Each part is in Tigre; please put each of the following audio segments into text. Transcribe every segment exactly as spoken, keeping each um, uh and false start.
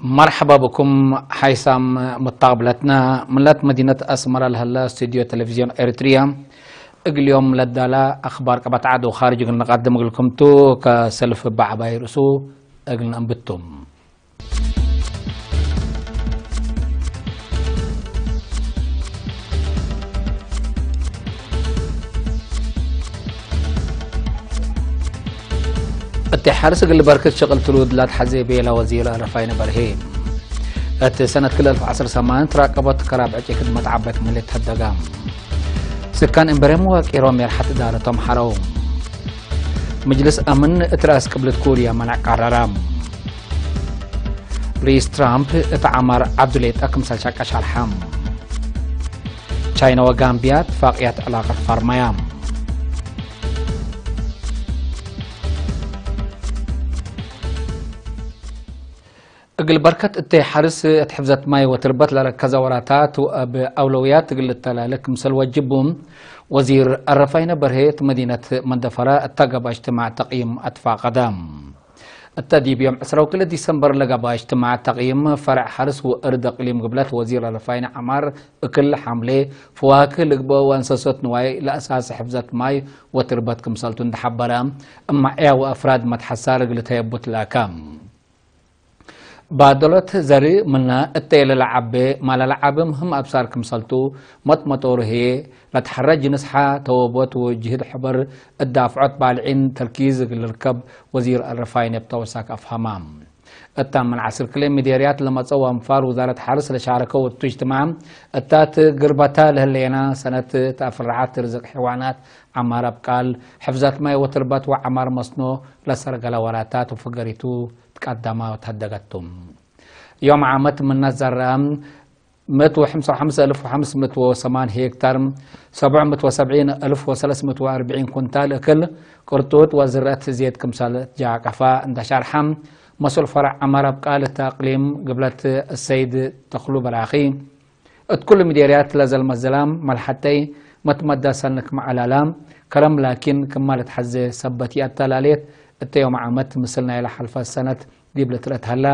መርሐባ ብኩም ሓይሳም መታቅብለትና። ምላት መዲነት አስመራ ለሀላ ስቱድዮ ቴሌቪዝዮን ኤሪትርያ እግል ዮም ለዳላ አኽባር ቀበት ዐድ ወኻርጅ እግል ንቀድም እግልኩም ቱ። ከሰልፍ በዐባይ ርእሱ እግል ነአንብቶም። እት ሐርስ እግል በርክት ሸቅል ትሉድ ላትሐዜ ቤለ ወዚር ረፋይነ በርሄ። እት ሰነት ክል አልፍ ዐስር ሰማን ትራቀቦት ከራብ ዕጪ ክድመት ዐባይ ክምል ተሀደጋ። ስካን እምበሬም ወቂሮ ሜርሐት እዳረቶም ሐረው። ምጅልስ አምን እት ረአስ ቅብለት ኩርያ መናዕ ቀረረ። ርኢስ ትራምፕ እት ዐማር ዐብዱሌጠ ክምሰል ሸቀ ሸርሐ። ቻይና ወጋምቢያ ትፋቅያት ዕላቀት ፋርማያ። እግል በርከት እተይ ሐርስ እት ሕፍዘት ማይ ወትርበት ለረከዘ ወራታት ወእብ አውለውያት እግል ልተላለ ክምሰል ወጅቡ፣ ወዚር አረፋይነ በርሄ እት መዲነት መንደፈራ እተ ገብአ እጅትማዕ ተቅይም አትፋቀደ። እተ ዲብ ዮም ዕስራ ወክልኤ ዲሰምበር ለገብአ እጅትማዕ ተቅይም ፈርዕ ሐርስ ወእርድ እቅሊም ግብለት ወዚር አረፋይነ ዐማር እክል ሐምሌ ፍዋክህ ልግበኦ ወእንሰሶት ንዋይ ለአሳሲ ሕፍዘት ማይ ወትርበት ክምሰልቱ እንደ ሐበረ፣ እማዕያ ወአፍራድ መትሐሳር እግል ተየቡት ለአከ። ባደሎት ዘሪ ምነ እተይ ለለዐቤ ማለለዓብ ምህም አብሳር ክምሰልቱ፣ መጥመጦሩ ህዬ ለትሐረ ጅንስ ሐ ተወቦት ወጅህድ ሕበር እት ዳፍዖት ባልዒን ተርኪዝ እግል ልርከብ ወዚር አልረፋይን እብ ተወሳክ አፍሀማ። እታ ምን ዐስር ክልኤ ሚዴርያት ለመጽአው አንፋር ውዛረት ሐርስ ለሻረከው እቱ እጅትማዕ፣ እታት ግርበታ ለህሌና ሰነት ተአፍረዐት ርዝቅ ሐይዋናት፣ ዐማር አብቃል፣ ሕፍዘት ማይ ወትርበት ወዐማር መስኖ ለሰርገለ ወራታት ወፈገሪቱ ትቀደመ ወተሀደገት ቱ። ዮም ዓመት ምነ ዘርአ፣ ምእት ወሐምሳ ወሐምስ አልፍ ወሐምስ ምእት ወሰማን ሄክታር፣ ሰብዕ ምእት ወሰብዒን አልፍ ወሰለስ ምእት ወአርብዒን ኩንታል እክል፣ ቅርጡት ወዝርአት ዜድ ክምሰል ጃቀፋ እንደ ሻርሐ፣ መስኡል ፈረዕ ዐማር አብቃል እተ እቅሊም ግብለት ሰይድ ተክሉ በራኺ፣ እት ኩሉ ሚዴርያት ለዘልመ ዝላም መልሐተይ መትመዳ ሰልንክ መዐላላ፣ ከረም ላኪን ክማ ልትሐዜ ሰበት ይአተላሌት፣ እተ ዮም ዓመት ምስል ናይለ ሐልፈ ሰነት ዲብ ልትረአት ሀላ፣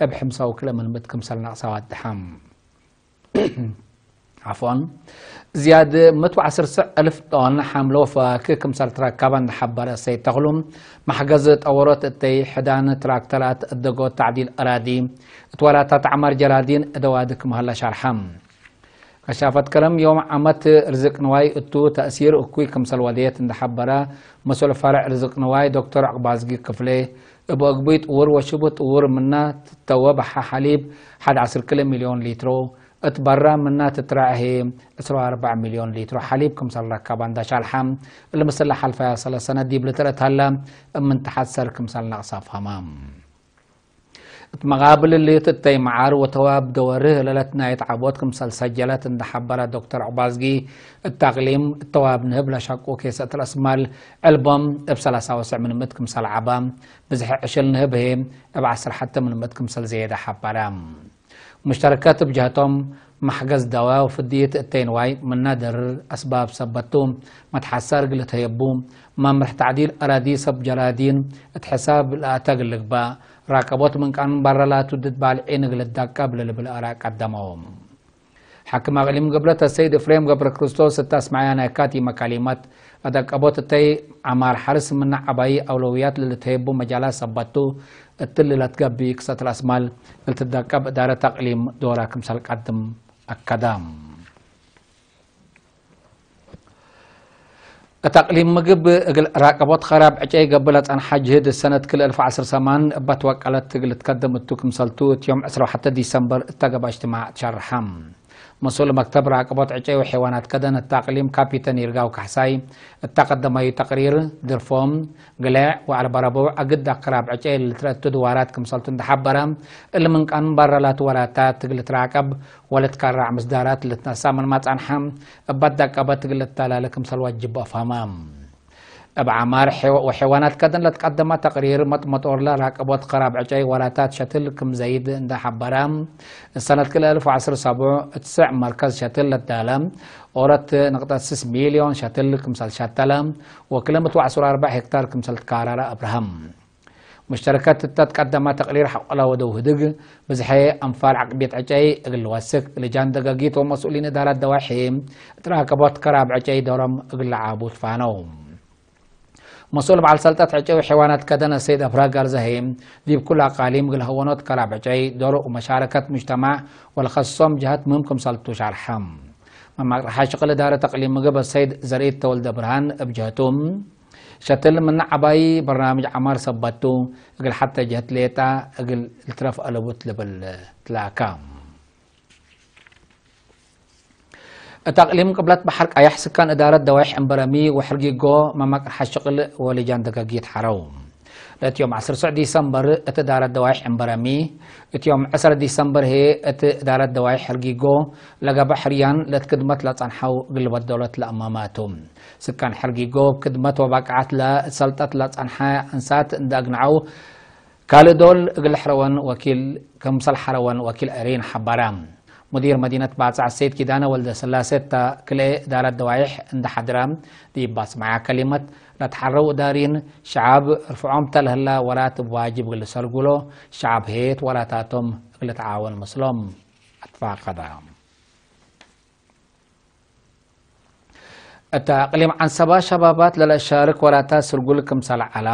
እብ ሕምሳ ወክልኤ ምን ምእት ክምሰል ነቅሰ ዋድሐ። ዐፍወን፣ ዝያድ ምእት ወዐስር እልፍ ጦን ሐምለ ወፈዋክህ ክምሰል ትረከበ እንደ ሐበረ ሰይድ ተክሉ፣ መሕገዝ ጠወሮት እተይ ሕዳን ትራክተራት፣ እደጎት ተዕዲል አራዲ፣ እት ወላታት ዐማር ጀራዲን እደዋድ ክም ሀለ ሸርሐ። ከሻፈት ከረም ዮም ዓመት ርዝቅ ንዋይ እቱ ተእሲር እኩይ ክምሰል ወደየት እንደ ሐበረ፣ መስኡል ፈርዕ ርዝቅ ንዋይ ዶክተር ዑቅባዝጊ ክፍሌ፣ እብ አግቡይ ጥውር ወሽቡህ ጥውር ምነ ትተወ በሐ ሐሊብ ሐድ ዐስር ክልኤ ሚልዮን ሊትሮ፣ እት በራ ምነ ትትረዐ ህዬ ዕስራ ወአርበዕ ሚልዮን ሊትሮ ሐሊብ ክምሰል ረከበ እንደ ሻርሐ፣ እሊ ምስል ለሐልፈያ ሰለስ ሰነት ዲብ ልትረአት ሀለ፣ እምን ተሐሰር ክምሰል ነቅሰ አፍሀመ። እት መቃብል እሊ እተይ መዓር ወተዋብ ደወርህ ለለትናየት ዐቦት ክምሰል ሰጀለት እንደ ሐበረ ዶክተር ዑባዝጊ፣ እት አቅሊም እተዋብ ንህብ ለሸቁ ኬሰት ረአስ ማል ዕልቦም እብ ሰላሳ ወትስዕ ምን ምእት ክምሰል ዐበ፣ ብዝሐ ዕሽል ንህብ ህዬ እብ ዐስር ሐተ ምን ምእት ክምሰል ዘየደ ሐበረ። ሙሽተረከት እብ ጀህቶም፣ መሕገዝ ደዋ ወፍድየት እተይ ንዋይ ምነ ድርር አስባብ ሰበት ቱ፣ መትሐሳር እግል ልትሀየቡ፣ መምርሕ ተዕዲል አራዲ ሰብ ጀራዲን እት ሕሳብ ለአተ እግል ልግባእ፣ ራቀቦት ምን ቃኑን በረ ላቱ ድድ ባልዒን እግል ልዳቀብ ለልብል አራእ ቀደመው። ሓክም አቅሊም ገብለት አሰይድ እፍሬም ገብረክርስቶስ እተ አስመዐያ ናይ ካቲመ ከሊመት፣ አደቀቦት እተይ ዐማር ሐርስ ምነ ዐባዪ አውለውያት ለልትሀየቡ መጃላት ሰበት ቱ፣ እትሊ ለትገብእ ክሰት ረአስ ማል ለልትደቀብ እዳረት አቅሊም ዶራ ክምሰል ቀድም አከደ። እት አቅሊም ምግብ እግል ራቀቦት ከራብ ዕጨይ ገብእ ለጸንሐ ጅህድ ሰነት ክል አልፍ ዐስር ሰማን እበ ትወቀለት እግል ልትከደም እቱ ክምሰልቱ እት ዮም ዕስራ ወሐተ ዲሰምበር እተ ገብአ እጅትማዕ ትሸርሐ። መስኡል መክተብ ራቀቦት ዕጨይ ወሐይዋናት ከደን እተ አቅሊም ካፒተን ይርጋው ካሕሳይ እተ ቀደመዩ ተቅሪር፣ ድርፎም፣ ግሌዕ ወዐልበረቡዕ አግድ አክራብ ዕጨይ ለልትረአቱ ድዋራት ክምሰልቱ እንደ ሐበረ፣ እሊ ምን ቃኑን በረ ላቱ ወላታት እግል ልትራቀብ ወልትከረዕ ምስዳራት ልትነሰእ ምንመ ጸንሐ፣ እበ ደቀበት እግል ልተላለ ክምሰል ወጅብ አፍሀመ። እብ ዐማር ሐይወ-፣ ወሐይዋናት ከደን ለትቀደመ ተቅሪር፣ መጥመጦርለ ራቀቦት ከራብ ዕጨይ ወላታት ሸትል ክም ዘይድ እንደ ሐበረ፣ ሰነት ክልኤ አልፍ ወዐስር ሰቡዕ ትስዕ መርከዝ ሸትል ለዳለ ኦረት ንቅጠት ስስ ሚልዮን ሸትል ክምሰል ሸተለ ወክልኤ ምእት ወዐስር ወአርበዕ ሄክታር ክምሰል ትካረረ አብርሀም። ሙሽተረከት እተ ትቀደመ ተቅሪር ሐቆለ ወደው ህድግ፣ ብዝሐ አንፋል ዐቅብየት ዕጨይ እግል ልወስክ፣ ልጃን ደጋጊት ወመስኡሊን እዳረት ደዋሒ እት ራከቦት ከራብ ዕጨይ ዶሮም እግል ለዓቡ ትፋነው። መስኡል በዐል ሰልጠት ዕጨይ ወሐይዋናት ከደነ ሰይድ አብርሃ ጋርዛሄ፣ ዲብ ኩሉ አቃሊም እግል ሀወኖት ከራብ ዕጨይ ዶሮ ወመሻረከት ሙጅተማዕ ወለከሶም ጀሀት ምህም ክምሰልቱ ሻርሐ። መማቅርሐ ሽቅል እዳረት አቅሊም ምግብ ሰይድ ዘርኢት ተወልደ ብርሃን እብ ጀህቱ፣ ሸትል ምነ ዐባይ በርናምጅ ዐማር ሰበቱ፣ እግል ሐተ ጀህት ሌጣ እግል ልትረፍ አለቡት ልብል ትላካ። እት አቅሊም ቅብለት በሐር ቀያሕ ስካን እዳረት ደዋይሕ ዕንበረሚ ወሕርጊጎ መማቅርሐ ሽቅል ወልጃን ደጋጊት ሐረው። ለእት ዮም ዐስር ዲሰምበር እት እዳረት ደዋይሕ ዕንበረሚ፣ እት ዮም ዕስር ዲሰምበር ህዬ እት እዳረት ደዋይሕ ሕርጊጎ ለገብአ ሕርያን ለእት ክድመት ለጸንሐው እግል ልበደሎት ለአማማቱ። ስካን ሕርጊጎ ክድመት ወባቅዓት ለእት ሰልጠት ለጸንሐ አንሳት እንደ አግንዐው፣ ካልእ ዶል እግል ሕረወን ወኪል፣ ክምሰል ሐረወን ወኪል ኤረይን ሐበረ። ሙዲር መዲነት ባጽዕ ሰይድ ኪዳነ ወልደስላሴ እተ ክልኤ እዳረት ደዋይሕ እንደ ሐድረ፣ ዲብ ባስመዐ ከሊመት፣ ለትሐረው እዳሪን ሸዐብ ርፍዖም ተ ለህላ ወራት እብ ዋጅብ እግል ልሰርጉሎ፣ ሸዐብ ህዬት ወራታቶም እግል ልትዓወን ምስሎም አትፋቀደ። እተ አቅሊም ዐንሰባ ሸባባት ለለአሻርክ ወራታት ስርጉል ክምሰል ዐለ፣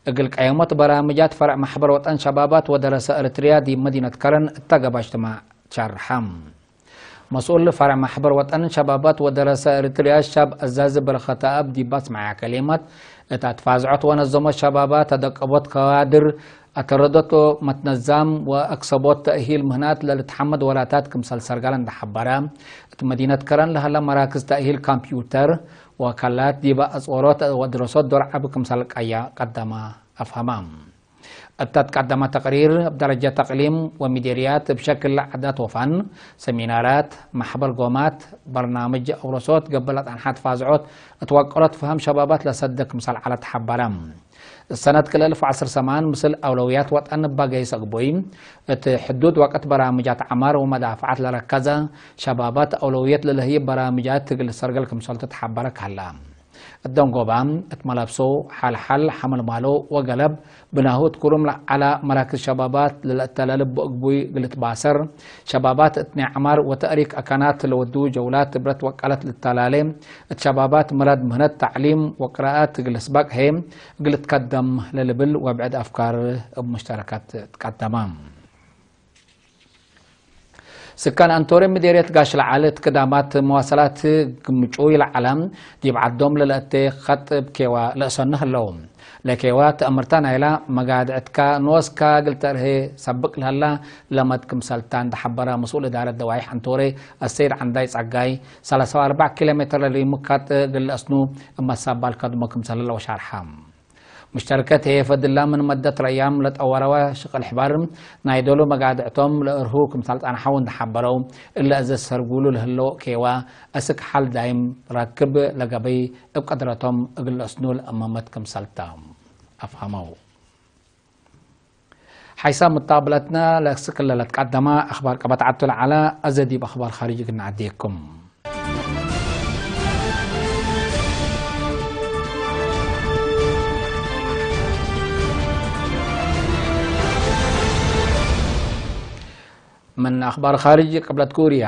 እግል ቀየሞት በራምጃት ፈርዕ መሕበር ወጠን ሸባባት ወደረሰ ኤረትርያ ዲብ መዲነት ከረን እተ ገባይ እጅትማዕ ሸርሐ። መስኡል ፈርዕ መሕበር ወጠን ሸባባት ወደረሰ ኤረትርያ ሻብ አዛዚ በረኸተአብ ዲብ አስመዐ ከሊመት፣ እት አትፋዝዖት ወነዘሞት ሸባባት፣ ተደቀቦት ከዋድር፣ አተረዶት መትነዛም ወአክሰቦት ተእሂል ምህናት ለልትሐመድ ወላታት ክምሰል ሰርጋል እንደ ሐበረ፣ እት መዲነት ከረን ለሀለ መራክዝ ተእሂል ኮምፕዩተር ወካላት ዲበ አጽወሮት ወድረሶት ዶር ዐቢ ክምሰል ቀያ ቀደመ አፍሀመ። እተ ትቀደመ ተቅሪር፣ እብ ደረጀት አቅሊም ወሚዴርያት እብ ሸክል ዓዳት ወፋን፣ ሰሚናራት፣ መሕበር ጎማት፣ በርናምጅ አውረሶት ገብእ ለጸንሐ ትፋዝዖት እት ወቀሎት ፈሀም ሸባባት ለሰድክ ክምሰል ዐለ ተሐበረ። ሰነት ክልኤ አልፍ ወዐስር ሰማን ምስል አውለውያት ወጠን እባ ገይስ አግቡይ፣ እት ሕዱድ ወቅት በራምጃት ዐማር ወመዳፈዓት ለረከዘ ሸባባት አውለውየት ለለህይብ በራምጃት እግል ሰርገል ክምሰልቱ ተሐበረ ከሀለ። እት ደንጎባ፣ እት መለብሶ፣ ሐልሐል፣ ሐመልማሎ ወገለብ፣ ብናሁ እት ክሩም ለዐለ መራክዝ ሸባባት ለልአተላልብ ወእግቡይ እግል ልትባሰር፣ ሸባባት እት ናይ ዐማር ወተእሪክ አካናት ለወዱ ጀውላት ብረት ወቀለት ልተላሌ፣ እት ሸባባት ምራድ ምህነት ተዕሊም ወቅራአት እግል ልስበቅ ህዬ እግል ልትከደም ለልብል ወብዕድ አፍካር እብ ሙሽተረከት ትቀደመ። ስካን አንቶሬ ምዴርየት ጋሽ ለዐል እት ክዳማት መዋሰላት ግምጩይ ለዐለ ዲብ ዐዶም ለለአቴ ኸጥ እብ ኬዋ ለእሰኑ ህለው። ለኬዋ ተአምርተ ናይላ መጋድዕትካ ኖስካ እግል ተርሄ ሰብቅ ለህላ ለመድ ክምሰልታ እንደ ሐበረ መስኡል እዳረት ደዋይሕ አንቶሬ አሰይድ ዐንዳይ ጸጋይ፣ ሰላሳ ወአርበዕ ኪሎ ሜትር ለሊሙ ካጥ እግል ለአስኑ እብ መሳባል ከድሞ ክምሰል ህለው ሻርሐ። ሙሽተረከት ህዬ ፈድላ ምን መደት ረያም ለጠወረወ ሽቅል ሕበር ናይ ዶሉ መጋድዕቶም ለእርሁ ክምሰል ጸንሐው እንደ ሐበረው፣ እለ እዘ ሰርጉሉ ለህለው ኬዋ አስክ ሐል ዳይም ረክብ ለገበይ እብ ቀድረቶም እግል ለአስኑ ለአመመት ክምሰልተ አፍሀመው። ሐይሳም ምጣብለትነ ለአስክ እለ ለትቀደመ አኽባር ቀበት ዐቱ ለዐለ፣ አዘ ዲብ አኽባር ኻርጅ እግል ነዐዴኩም። ምን አኽባር ኻርጅ፣ ቅብለት ኩርያ።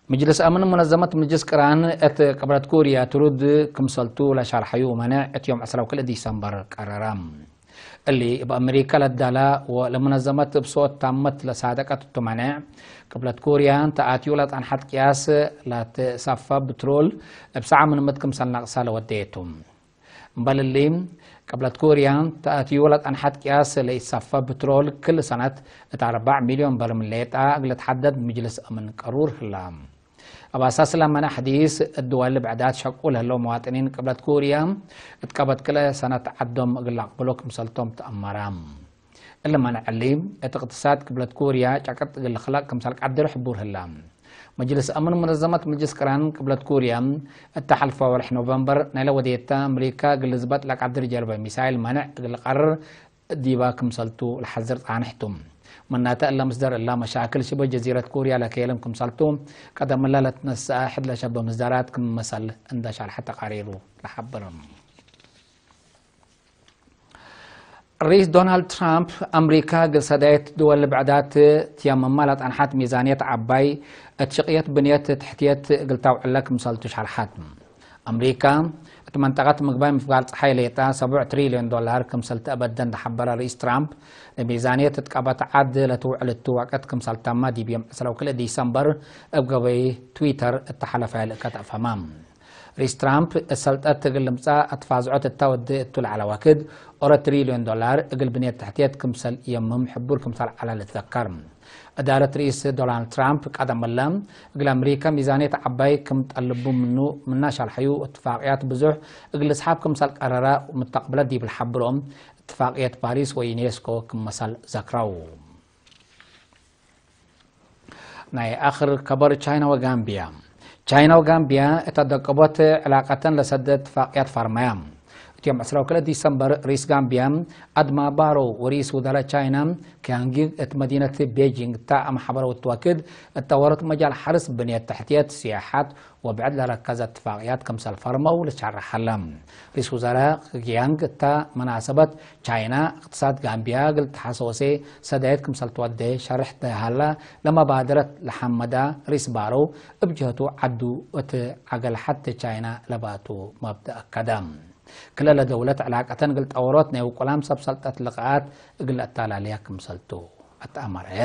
ምጅልስ አምን ሙነዘመት ምጅልስ ቅራን እት ቅብለት ኩርያ ትሩድ ክምሰልቱ ለሻርሐዩ መኔዕ እት ዮም ዕስራ ወክልኤ ዲሰምበር ቀረረ። እሊ እብ አሜሪካ ለዳላ ወለሙነዘመት እብ ሶት ታመት ለሳደቀት እቱ መኔዕ፣ ቅብለት ኩርያ ተአትዩ ለጸንሐት ቅያስ ለትሰፈ ብትሮል እብ ሰዓ ምንምት ክምሰል ነቅሳ ለወደየቱ። እምበል እሊ፣ ቅብለት ኩርያ ተአትዩ ለጸንሐት ቅያስ ለኢትሰፈ ብትሮል ክል ሰነት እት አርበዕ ሚልዮን በርምል ሌጣ እግል ልትሐደድ ምጅልስ አምን ቀሩር ህላ። እብ አሳስ ለመነ ሐዲስ፣ እት ድወል ብዕዳት ሸቁ ለህለው መዋጥኒን ቅብለት ኩርያ፣ እት ቀበት ክልኤ ሰነት ዐዶም እግል ለአቅብሎ ክምሰልቶም ተአመረ። እሊ መነዕ እሊ፣ እት እቅትሳድ ቅብለት ኩርያ ጨቅጥ እግል ልክለቅ ክምሰል ቀድር ሕቡር ህለ። መጅልስ አምን ሙነዘመት መጅልስ ቅራን ቅብለት ኩርያ፣ እተ ሐልፈ ወርሕ ኖቨምበር ናይለ ወዴተ፣ አምሪካ እግል ልዝበጥ ለቀድር ጀርበ ሚሳይል መነዕ እግል ልቀርር ዲባ ክምሰልቱ ለሐዝር ጻንሕ ቱ። ምናተ እለ ምስደር እላ መሻክል ሽብህ ጀዚረት ኩርያ ለኬልም ክምሰልቱ፣ ቀደምለ ለትነሰአ ሕድ ለሸብህ ምስደራት ክም መሰል እንደ ሻርሐ ተቃሪሩ ለሐብር። ርኢስ ዶናልድ ትራምፕ፣ አምሪካ እግል ሰዳየት ድወል ብዕዳት ትየምማ ለጠንሐት ሚዛንየት ዐባይ፣ እት ሽቅየት ብንየት ትሕትየት እግል ተውዕለ ክምሰልቱ ሸርሐት። አምሪካ፣ እት መንጠቀት ምግባይ ምፍጋር ጸሓይ ሌጠ ሰቡዕ ትሪልዮን ዶላር ክምሰል ተአበደ እንደ ሐበረ ርኢስ ትራምፕ፣ ለሚዛንየት እት ቀበት ዐድ ለትውዕል እቱ ወቅት ክምሰል ተመ ዲብ ዮም ዕስራ ወክልኤ ዲሰምበር እብ ገበይ ትዊተር እተሐለፈ ልእከት አፈመ። ርኢስ ትራምፕ፣ እት ሰልጠት እግል ልምጸእ አትፋዝዖት እተ ወዴ እቱ ለዐለ ወክድ፣ ኦሮ ትሪልዮን ዶላር እግል ብንየት ተሕትየት ክምሰል የምም ሕቡር ክምሰል ዐለ ልትዘከር። እዳረት ርኢስ ዶናልድ ትራምፕ ቀደም እለ፣ እግል አምሪካ ሚዛንየት ዐባይ ክም ጠልቡ ምኑ ምና ሻልሐዩ እትፋቅያት ብዙሕ እግል ልስሓብ ክምሰል ቀረረ፣ ምተቅብለ ዲብ ለሐብሮ እትፋቅየት ፓሪስ ወዩኔስኮ ክም መሰል ዘክረው። ናይ አክር ከበር ቻይና ወጋምቢያ። ቻይና ወጋምቢያ እት አደቀቦት ዕላቀተን ለሰደ እትፋቅያት ፈርመያ። እት ዮም ዕስራ ወክልኤ ዲሰምበር ርኢስ ጋምቢያ አድማ ባሮ ወርኢስ ውዘራእ ቻይና ኪያንግ እት መዲነት ቤጂንግ እተ አመሐበረው እት ወክድ፣ እት ጠወሮት መጃል ሐርስ፣ ብንየት ተሕትየት፣ ሲያሐት ወብዕድ ለረከዘ እትፋቅያት ክምሰል ፈርመው ልትሸረሕ ሀለ። ርኢስ ውዘራእ ኪያንግ እተ መናሰበት ቻይና እቅትሳድ ጋምቢያ እግል ተሐሰወሴ ሰዳየት ክምሰል ትወዴ ሸርሕ ተ ሀላ፣ ለመባደረት ለሐመዳ ርኢስ ባሮ እብ ጀህቱ ዐዱ እት ዐገል ሐቴ ቻይና ለባቱ መብደእ አከደ። ክለ ለደውለት ዕላቀተን እግል ጠወሮት ናይ ውቁላም ሰብ ሰልጠት ልቃኣት እግል ለአታላልያ ክምሰልቱ አትአመረየ።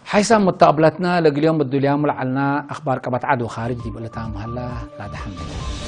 ሓይሳም ሙተቅብለትና ለእግል ዮም እዱልያሙ ለዐልና አክባር ቀበት ዐድ ወካርጅ ዲብ እልታም ሀላ ላደሐምድ።